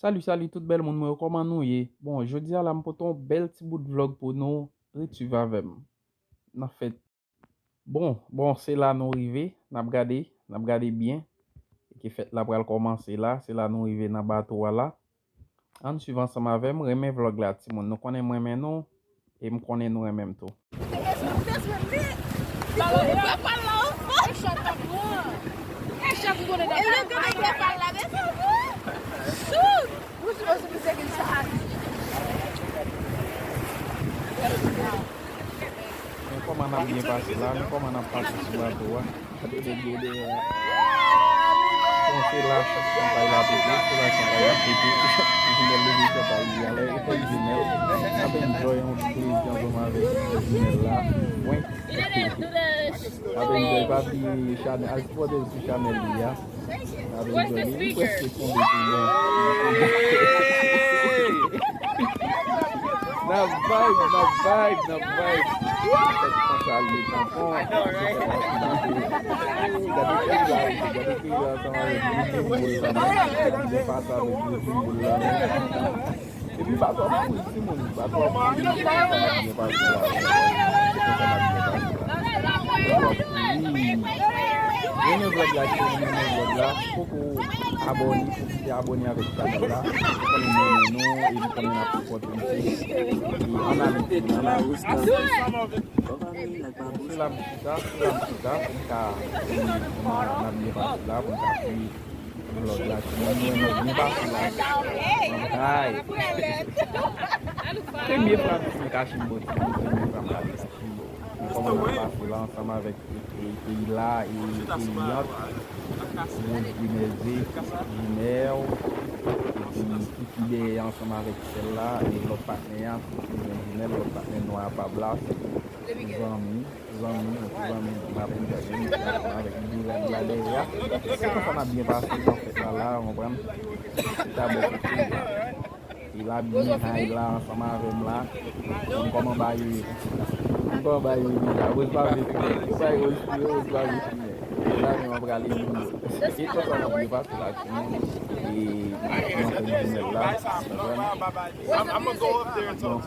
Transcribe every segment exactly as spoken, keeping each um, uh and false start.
Salut, salut tout bèl moun mwen yo, kòman nou ye? Bon, jodi a la m pote yon bèl ti bout vlog pou nou, ret swiv avè m. N ap fè. Bon, bon, se la nou rive, n ap gade, n ap gade byen. Ke fèt la pral kòmanse la, se la nou rive nan bato a la. Ann swiv ansanm avè m, renmen vlog la timoun. Nou konnen m renmen nou, e m konnen nou renmen m tou. Men kòman n ap byen pase la, men kòman n ap pase sou bato a. Gade nèg yo dèyè a. Bon, se la chanpay la pete, se la chanpay la pete. Junel leve chanpay li a, lè e fè Junel ap enjoy yon ti plezi ansanm avèk Junel la. Mwen. Ap enjoy, pa bliye chanèl, al sipòte l sou chanèl li a. Ap enjoy, li prèske tonbe tou, bon. N ap vibe, n ap vibe, n ap vibe. Fèt konsa l ye tonton. Gade peyi la, gade peyi la ansanm avèk Gwo Jimbo la, men. Gade pase avèk Gwo Jimbo la, men. Epi pa twò kouri timoun, pa twò kouri. Byen pase la. Se konsa n ap byen pase la. Pa twò kouri. Renmen vlog la, timoun, renmen vlog la. Poko abòne, poko te abòne avèk chanèl la. Ou konnen nou renmen nou, e nou konnen n ap sipòte nou. E ann ale, timoun, ann ale. Se la m chita, se la m chita, pou m ka, pou m, n ap byen pase la, pou m ka fini vlog la, timoun, nou renmen byen pase la. Ay. Premye fwa m fin Kachimbo, timoun, premye fwa m pase Kachimbo. Men kòman n ap pase la ansanm avèk e, e, peyi la, e, Eliant, Rose Dumèze, Junel, epi Kiki dèyè ansanm avèk sèl la, e lòt patnè a, Kiki gen Junel, lòt patnè nou a Pablas, zanmi, zanmi, yon ti zanmi, m ap enjoy menm jan ansanm avèk Dylan la dèyè a. Se konsa n ap byen pase nan fèt la, la, w konprann? Se ta bò kote a. E la byen high la ansanm avè m la. M kòman ba yo ye. M kòman ba yo ye deja. Rose pa vle fimen. Yo bay Rose fimen, Rose pa vle fimen. E la menm an prale vin yo. E konsa n ap byen pase la timoun. E nan fen jounen la. Konprann? Bon.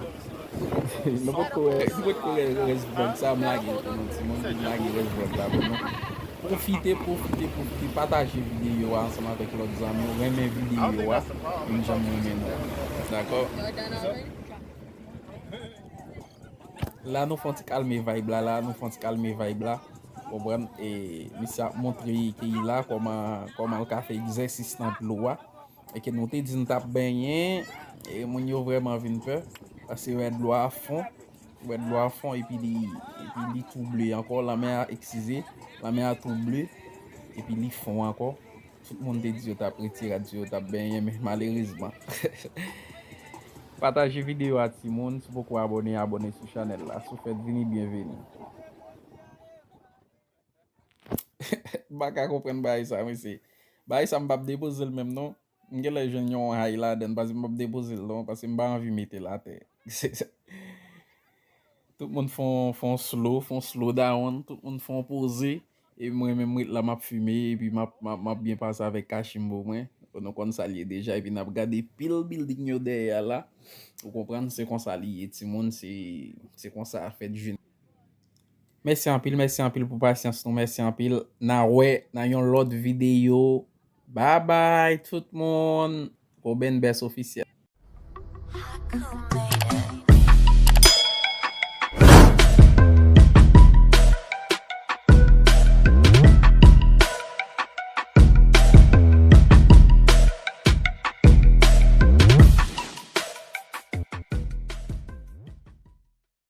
Nou potko wè, nou potko wè rès vlog sa, m lage l pou nou timoun, m lage rès vlog la pou nou. Pwofite, pwofite, pwofite, pataje videyo a ansanm avèk lòt zanmi w, renmen videyo a, menm jan m renmen nou. Dakò? La nou fè yon ti kalme vibe la, la nou fè yon ti kalme vibe la. Konprann? E misye ap montre Keyla kòman, kòman l ka fè egzèsis nan dlo a. E ke nou te di n t ap benyen, e moun yo vrèman vin pè, paske wè dlo a fon, wè dlo a fon, epi li, epi li twouble ankò, lanmè a, eskize, lanmè a twouble, epi li fon ankò. Tout moun te di yo t ap retire, di yo t ap benyen, men malerezman. Pataje videyo a timoun, si w poko abòne, abòne sou chanèl la, si w fèt vini, byenveni. M pa ka konprann bagay sa, mesye. Bagay sa, m p ap depoze l menm, non. M genlè jwenn yon high ladann, paske m p ap depoze l, non, paske m pa anvi mete l atè. Tout moun fè yon, fè yon slow, fè yon slow down, tout moun fè yon poze. E mwen menm, m ret la, m ap fimen, epi m ap, m ap, m ap byen pase avèk kachimbo mwen. Nou konn sa l ye deja, epi n ap gade pil building yo dèyè a la. Ou konprann, se konsa li ye, timoun, se, se konsa fèt jounen. Mèsi anpil, mèsi anpil pou pasyans nou, mèsi anpil. N a wè nan yon lòt videyo. Babay tout moun. Goben Best Officiel.